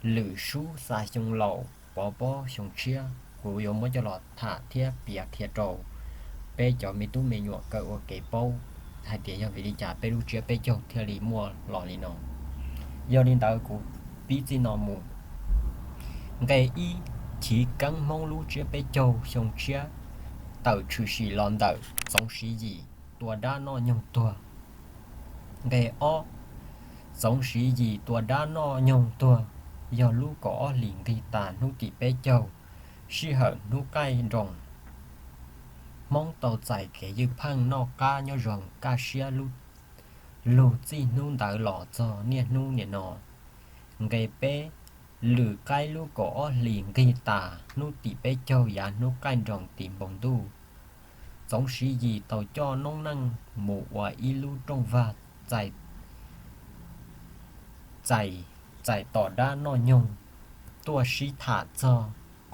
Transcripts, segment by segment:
lwm sub xa xyoo laus pov pob xyoo tshiab, kuv yuav muab coj los tham thiab piav qhia rau peb cov me tub me nyuam kawm ua kev paub hais tias yog vim li cas peb lub tsiab peb caug thiaj li muaj los li no. Yog li ntawd kuv pib txij no mus. Nqe ib, chiv keeb Hmoob lub tsiab peb caug xyoo tshiab tawm tshwm sim los ntawm Txoov Siv Yim tua dab noj nyoog tuag. Nqe ob, Txoov Siv Yim tua dab noj nyoog tuag yog lub kaum ob hlis nqig tas hnub tim peb caug, sij hawm hnub qaij nroos. Hmoob tau txais kev ywj pheej noj qab nyob zoo kaj siab lug txij hnub ntawd los txog niaj hnub niam no. Nqe peb, lwm qaib lub kaum ob hlis nqig tas hnub tim peb caug yav hnub qaij nroos tim npoo ntuj, Txoov Siv Yim tau coj noob neej mus ua ib lub rooj vag txais, txais tom dab noj nyoog tuaj sib tham txog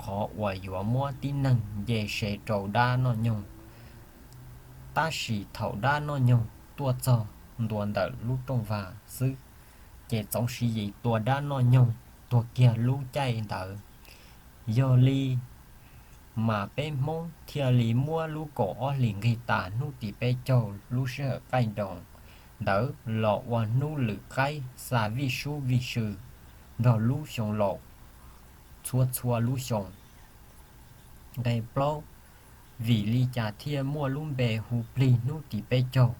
qhov uas yuav muab tib neeg nce se rau dab noj nyoog. Tab sis thaum dab noj nyoog tuaj txog ntua ntawm lub rooj vag xwb, ces Txoov Siv Yim tua dab noj nyoog tuag kiag lub caij ntawd. Yog li mas peb Hmoob thiaj li muab lub kaum ob hlis nqig tas hnub tim peb caug lub sij hawm qaij nroos ntawd los ua hnub lwm qaib xa vij sub vij sw nrog lub xyoo laus txhua txhua lub xyoo. Nqe plaub, vim li cas thiaj muaj lub npe hu plig hnub tim peb caug?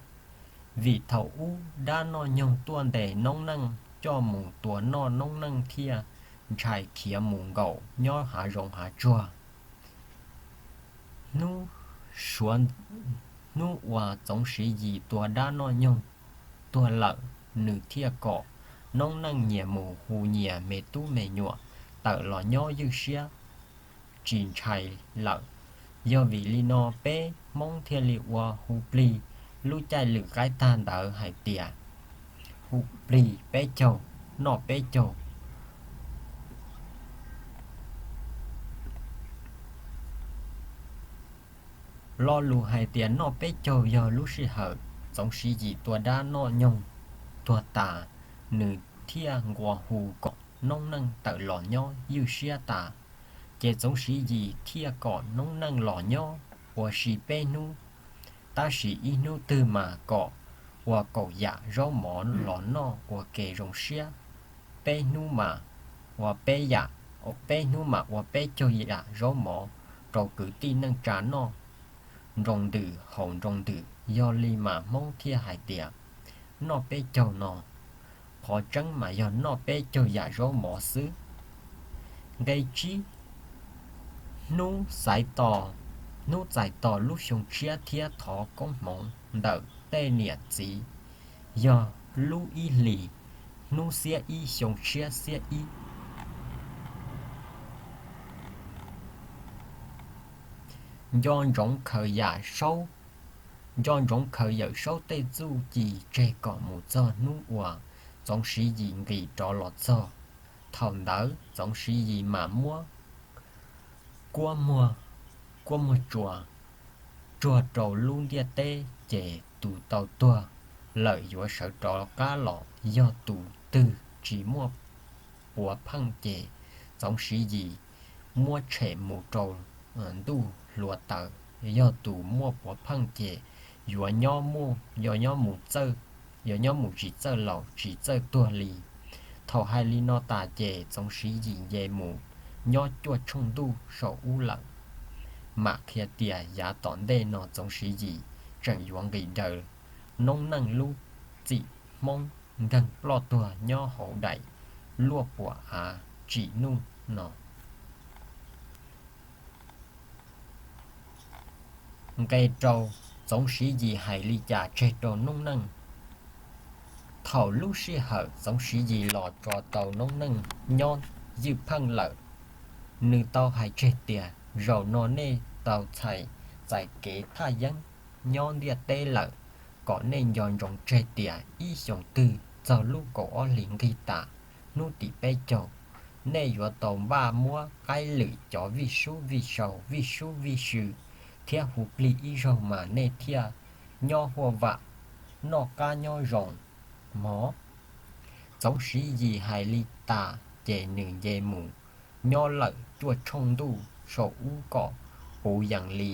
Vim thaum ub dab noj nyoog tuaj ntes noob neej coj mus tua noj, noob neej thiaj ntshai khiav mus nkaum nyob hav zoov hav tsuag. Hnub uas Txoov Siv Yim tua dab noj nyoog tuag lawm, nws thiaj kom noob neej nyias mus hu nyias me tub me nyuam tawm los nyob ywj siab tsis ntshai lawm. Yog vim li no peb Hmoob thiaj li ua hu plig lub caij lwm qaib tag ntawd hais tias hu plig peb caug, noj peb caug. Lo lus hais tias noj peb caug yog lub sij hawm Txoov Siv Yim tua dab noj nyoog tuag tas, nws thiaj nqua hu kom noob neej tawm los nyob ywj siab tas, ces Txoov Siv Yim thiaj kom noob neej los nyob ua si peb hnub. Tab sis ib hnub twg mas kom ua kaum yam zaub mov los noj ua ke zoo siab, peb hnub mas ua peb yam, peb hnub mas ua peb caug yam zaub mov rau kwv tij neej tsa noj nroo ntws haus nroo ntws. Yog li mas Hmoob thiaj hais tias noj peb caug no, qhov tseeb mas yog noj peb caug yam zaub mov xwb. Nqe tsib, hnub txais tos, hnub txais tos lub xyoo tshiab thiab thov koob hmoov ntawm tej niam txiv, yog lub ib hlis, hnub xiab ib xyoo tshiab xiab ib. Nco ntsoov khaws yam saub, nco ntsoov khaws Yawm Saub tej txuj ci tseg kom mus txog hnub uas Txoov Siv Yim nqis rov los txog. Thaum ntawd Txoov Siv Yim mam muab kuab muag, kuab muag tsuas tsuag rau lub ntiaj teb, ces tus tau tuag lawm yuav sawv rov qab los. Yog tus twg tsis muaj puav pheej ces Txoov Siv Yim muab tshem mus rau ntuj hluav taws. Yog tus muaj puav pheej ces yuav nyob mus, yuav nyob mus txawj, yuav nyob mus tsis txawj laus tsis txawj tuag li. Thaum hais li no tas ces Txoov Siv Yim nce mus nyob cuaj tshooj ntuj saum ub lawm. Mam qhia tias yav tom ntej no Txoov Siv Yim tseem yuav nqis daws noob neej lub txim Hmoob nkeeg ploj tuag nyob hauv daim luaj puam av tsim nuj no. Nqe rau, Txoov Siv Yim hais li cas tseg rau noob neej? Thaum lub sij hawm Txoov Siv Yim los tso tau noob neej nyob ywj pheej lawm, nws tau hais tseg tias zaum no nej tau txais, txais kev thaj yeeb nyob ntiaj teb lawm, kom nej nco ntsoov tseg tias ib xyoos twg txog lub kaum ob hlis nqig tas hnub tim peb caug, nej yuav tau npaj muab qaib lwm cov vij sub vij sau vij sub vij sw thiab hu plig ib zaug mas nej thiaj nyob huaj vam, noj qab nyob zoo mog. Txoov Siv Yim hais li tas ces nws nce mus nyob lawm cuaj tshooj ntuj saum ub kom puv yees li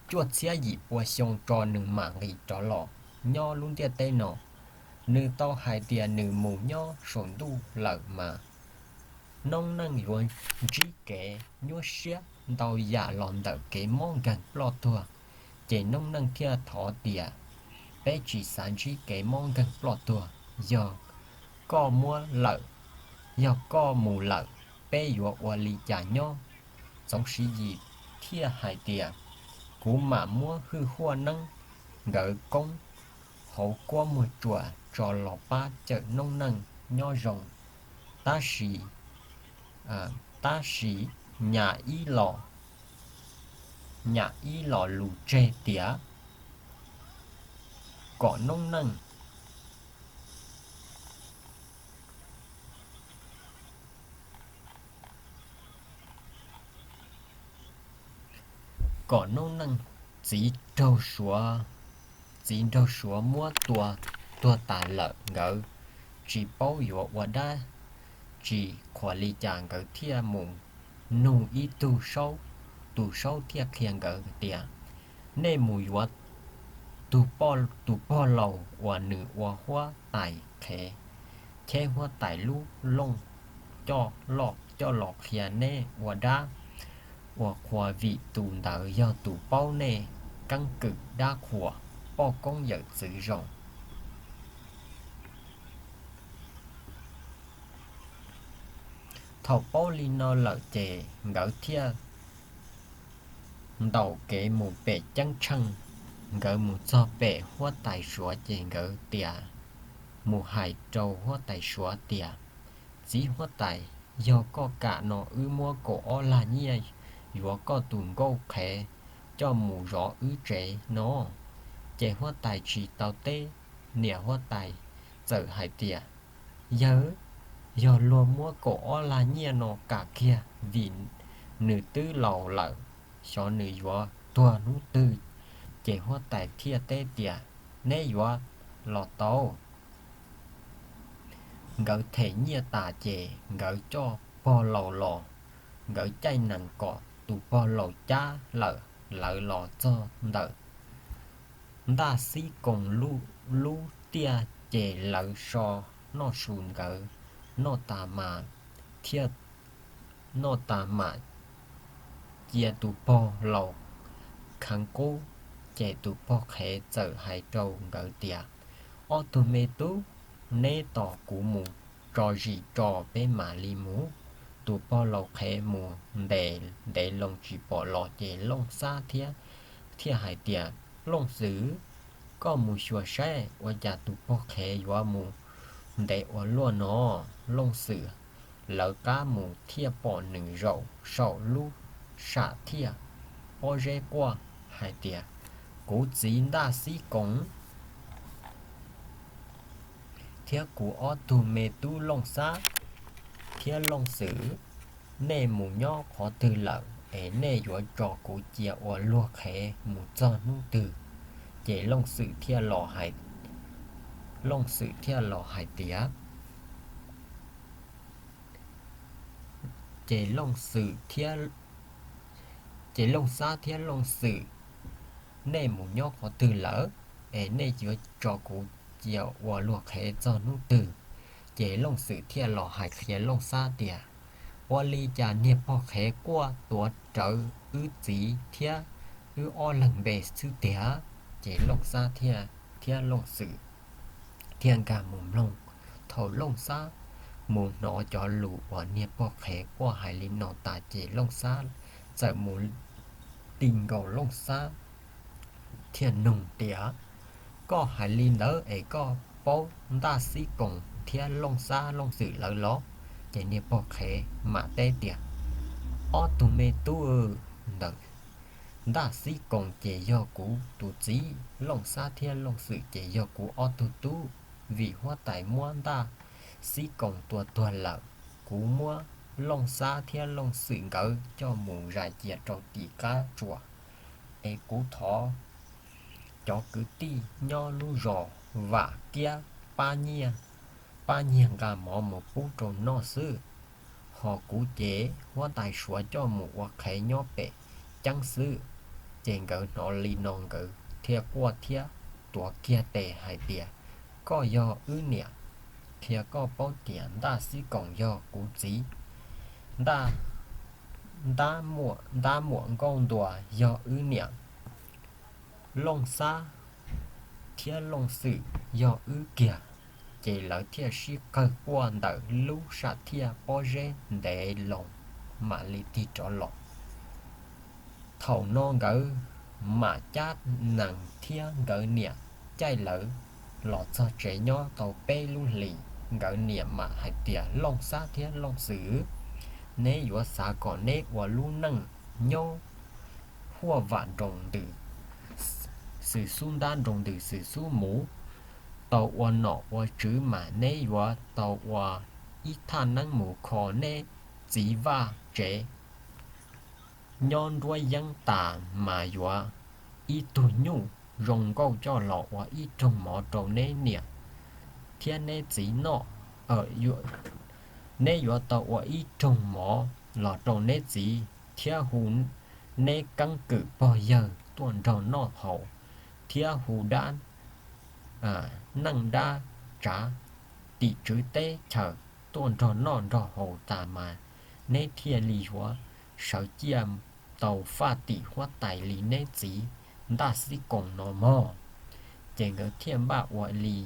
cuaj txhiab yim pua xyoo tso nws mam nqis rov los nyob lub ntiaj teb no. Nws tau hais tias nws mus nyob saum ntuj lawm mas noob neej yuav ntsib kev nyuaj siab ntau yam los ntawm kev mob nkeeg ploj tuag, ces noob neej thiaj thov tias, peb tsis xav ntsib kev mob nkeeg ploj tuag. Yog koj muab lawm, yog koj mus lawm, peb yuav ua li cas nyob? Txoov Siv Yim thiaj hais tias, kuv mam muab Hwj Huaj Neeb nkawd koob hauv kuab muag tsuas tso los pab cawm noob neej nyob zoo. Tab sis, tab sis nyam ib los, nyam ib los lus tseg tias kom noob neej kom noob neej txiv raug suav, txiv nraug suav muab tua tuag tas lawm, nkawd tsis paub yuav ua dab tsi qhuas li cas, nkawd thiaj mus nug ib tug saub. Tus saub thiaj qhia nkawd tias, nej mus yuav tus pog laus uas nws ua huab tais qhev, cheb huab tais lub looj coj los qhia nej ua dab ua qhua, vim tus ntawd yog tus paub nej keeb kwm dab qhuas, poj koob yawm txwv zoo. Thaum paub li no lawm ces nkawd thiaj ntaus kev mus pem ceeb tsheej. Nkawd mus txog pem huab tais suav ces nkawd tias, mus hais rau huab tais suav tias, txiv huab tais, yog koj kam no wb muab kaum ob lag nyiaj yuav koj tus nkauj qhev coj mus zov wb tsev no. Ces huab tais tsis tau teb, niam huab tais txawm hais tias, yawg, yog luag muab kaum ob lag nyiaj no kam kiag vim nws twb laus lawm, xyov nws yuav tuag hnub twg. Ces huab tais thiaj teb tias, neb yuav los tau. Nkawd them nyiaj tas ces nkawd coj pog laus los, nkawd caij nees kom tus pog laus cab lawm. Lawv los txog ntawm Ntaj Xib Koos lub tiaj ces lawv so noj su, nkawd noj tas mas thiaj, noj tas mam cia tus pog laus kheev qub. Ces tus pog qhev txawm hais rau nkawd tias, ob tug me tub, neb tos kuv mus tso zis tso peb mam li mus. Tus pog laus qhev mus ntev ntev loo tsis pom los ces Looj Xab thiaj, thiaj hais tias, Looj Xwm, koj mus xyuas saib ua cas tus pog qhev yuav mus ntev ua luaj no. Looj Xwm lawv qab mus thiaj pom nws zaum saum lub sam thiaj pob zeb quaj hais tias, kuv txiv Ntaj Xib Koos thiab kuv ob tug me tub Looj Xab thiab Looj Xwm, nej mus nyob qhov twg lawm es nej yuav tso kuv cia ua luag qhev mus txog hnub twg? Ces Looj Xwm thiaj los hais, Looj Xwm thiaj los hais tias, ces Looj Xwm thiab, ces Looj Xab thiab Looj Xwm, nej mus nyob qhov twg lawm es nej yuav tso kuv cia ua luag qhev txog hnub twg? Ces Looj Xwm thiaj los hais qhia Looj Xab tias, ua li cas niag pog qhev quaj tuav rawv wb txiv thiab wb ob leeg npe xwb tiag? Ces Looj Xab thiab Looj Xwm thiaj nkag mus mloog. Thaum Looj Xab mus hnov cov lus uas niag pog qhev quaj hais li no tas ces Looj Xab txawm mus ti nkaus Looj Xab thiaj nug tias, koj hais li ntawd es koj paub Ntaj Xib Koos thiab Looj Xab Looj Xwm lawv los? Ces niag pog qhev mam teb tias, ob tug me tub, ntawm Ntaj Xib Koos ces yog kuv tus txiv, Looj Xab thiab Looj Xwm ces yog kuv ob tug tub. Vim huab tais muab Ntaj Xib Koos tua tuag lawm, kuv muab Looj Xab thiab Looj Xwm nkawd coj mus zais cia rau tim qab tsuas. Es kuv thov cov kwv tij nyob lub zos Vam Kiab pab nyiaj pab nyiag nqa mov mus pub rau noj xwb, ho kuv ces huab tais suav coj mus ua qhev nyob pem ceeb xwb. Ces nkawd hnov li no nkawd thiaj quaj thiab tuav kiag tes hais tias, Koj yog wb niam, qhia koj paub tias Ntaj Xib Koos yog kuv txiv, Ntaj, Ntab Muam Nkauj Ntuas yog wb niam, Looj Xab thiab Looj Xwm yog wb kiag. Ces lawv thiaj sib qawg quaj ntawm lub sam thiaj pob zeb ntev loo mam li tig rov los. Thaum no nkawd mam cab nees thiab nkawd niam caij lawv los txog tsev nyob tau peb lub hlis, nkawd niam mam hais tias, Looj Xab thiab Looj Xwm, neb yuav xav kom neb ua lub neej nyob huaj vam nroos ntws xwm xub ntab, nroos ntws xwm xub mus, tau ua nom ua tswv mas neb yuav tau ua ib thaj neeb mus kho neb txiv vaj tsev nyob nruab yeeb tas mas yuav ib tug nyuj zoo nkauj coj los ua ib rooj mov rau neb niam thiab neb txiv noj. Neb yuav tau ua ib rooj mov los rau neb txiv thiab hu neb keeb kwm pog yawg tuaj nrog noj haus thiab hu dab neej dab tsav tim tswv teb chaws tuaj nrog noj nrog haus tas mas neb thiaj li yuav sawv ciaj tau faj tim huab tais li neb txiv Ntaj Xib Koos no mog. Ces nkawd thiaj npaj ua li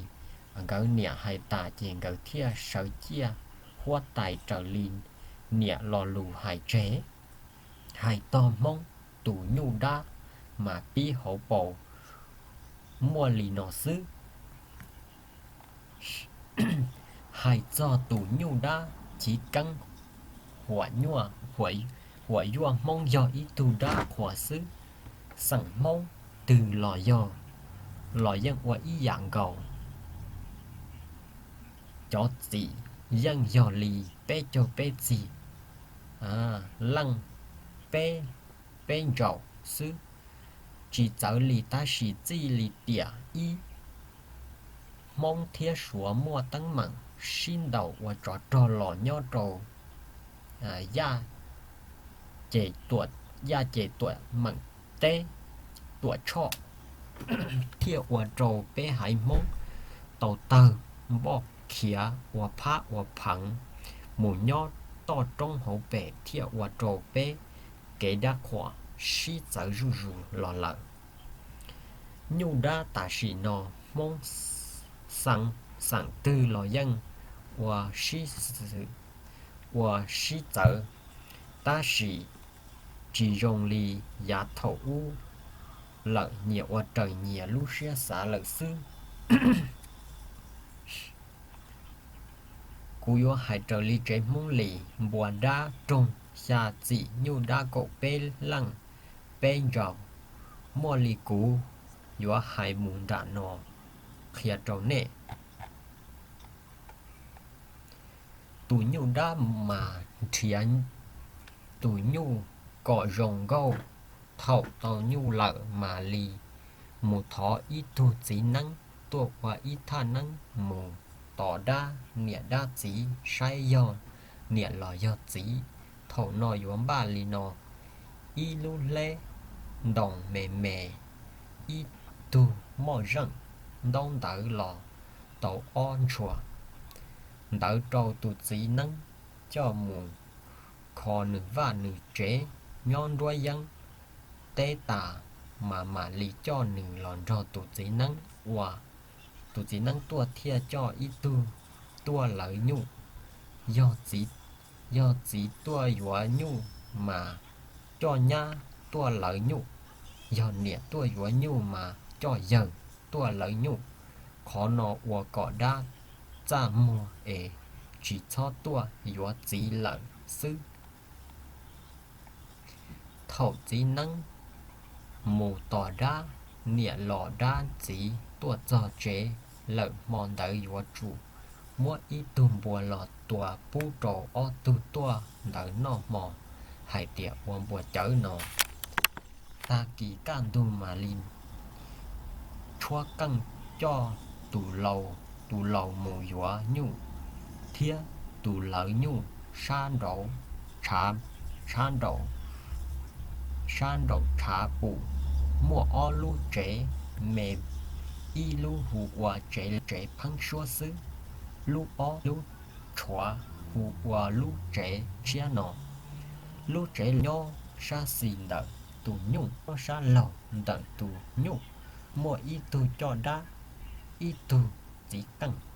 nkawd niam hais tas ces nkawd thiaj sawv ciaj huab tais raws li niam lo lus hais tseg. Hais txog Hmoob tus nyuj dab mas pib hauv paus muaj li no xwb. Hais txog tus nyuj dab chiv keeb huam yuaj Hmoob yog ib tug dab qhuas xwb. Xeem Hmoob twg los yog los yeej ua ib yam nkaus. Cov txim yeej yog li peb caug peb txig leej peb, peb ntsaum xwb, tsis txawv li. Tab sis txij li tiam ib Hmoob thiab Suav muaj teeb meem sib ntaus ua tsov rog los nyob rau yaj ces tuam, yaj ces tuam meem teb, tuam tshoj, thiaj ua rau peb haiv Hmoob tau tawg npoj khiav ua phab ua pheev mus nyob toj roob hauv pes thiaj ua rau peb kev dab qhuas sib txawv zuj zus los lawm. Nyuj dab tam sim no Hmoob xeem twg los yeej ua sib xwm, ua sib txawv, tab sis tsis zoo li yav thaum ub lawm, nyias ua raws nyias lub siab xav lawm xwb. Kuv yuav hais raws li tsev Hmoob Lis: Npua dab roog xya txim, nyuj dab kaum peb leej peb ntsaum. Muaj li kuv yuav hais mus nram no qhia rau nej. Tus nyuj dab mas nrhiav tus nyuj kom zoo nkauj. Thaum tau nyuj lawm mam li mus thov ib tug txiv neeb tuaj ua ib thaj neeb mus tos dab niam dab txiv saib yog niam los yog txiv. Thaum no yuav npaj li no: ib lub hleb ntoos me me, ib tug moj zeej, ntaub ntawv los tau ob ntshua. Ntawd rau tus txiv neeb coj mus kho nws vaj nws tsev nyob nruab yeeb teb tas, mas mam li coj nws los nrog tus txiv neeb ua. Tus txiv neeb tuaj thiaj coj ib tug tuaj lawv nyuj. Yog txiv, yog txiv tuaj yuav nyuj mas coj nyab tuaj lawv nyuj, yog niam tuaj yuav nyuj mas coj yawg tuaj lawv nyuj. Qhov no ua kom dab txaj muag es tsis txhob tuaj yuav txiv lawm xwb. Thaum txiv neeb mus tos dab niam los dab txiv tuaj txog tsev lawm, hmo ntawd yuav tsum muab ib tug npua los tua pub rau ob tug tuaj ntawd noj hmo hais tias ua npua cawv no. Tag kis kaj ntug mam li tshuab qeej coj tus laus mus yuav nyuj. thiab tus lawv nyuj sab nraum, sab nraum, sab nraum tshav pum muaj ob lub tsev me, ib lub hu ua tsev, tsev pheeb suab xwb, lub ob lub tshuav hu ua lub tsev tshiab no. Lub tsev nyob sab xis ntawm tus nyuj, nyob sab laug ntawm tus nyuj, muaj ib tug coj dab, ib tug txiv teej.